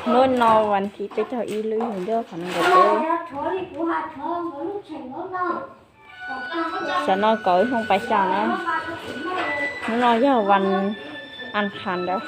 Hnub no vas thiv peb caug ib lub yug ncauj qhov no nkaus peb. Xyov no kaum ib xyoo pais xya na. Hnub no yog vas an qhas ntawd.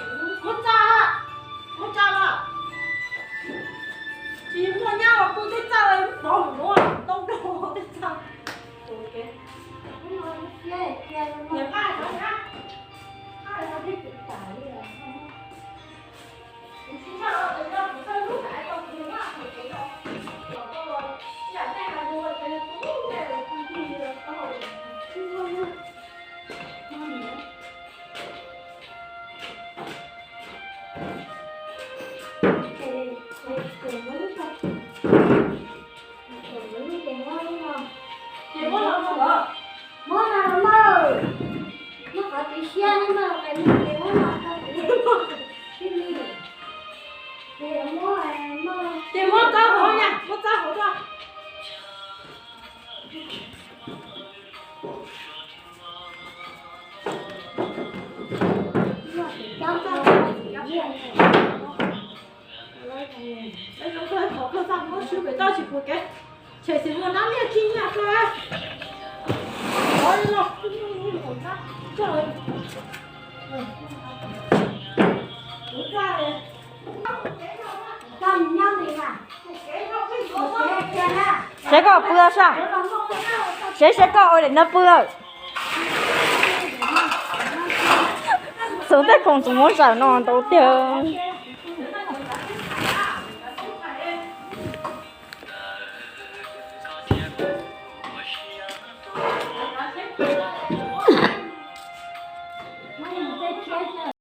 Ces muab txob hauv na, muab txob hauv rau. Saib koj pw sab, saib saib koj ua daim no pw. Txoov tej khoom txoov muab zawm no ntau tiag.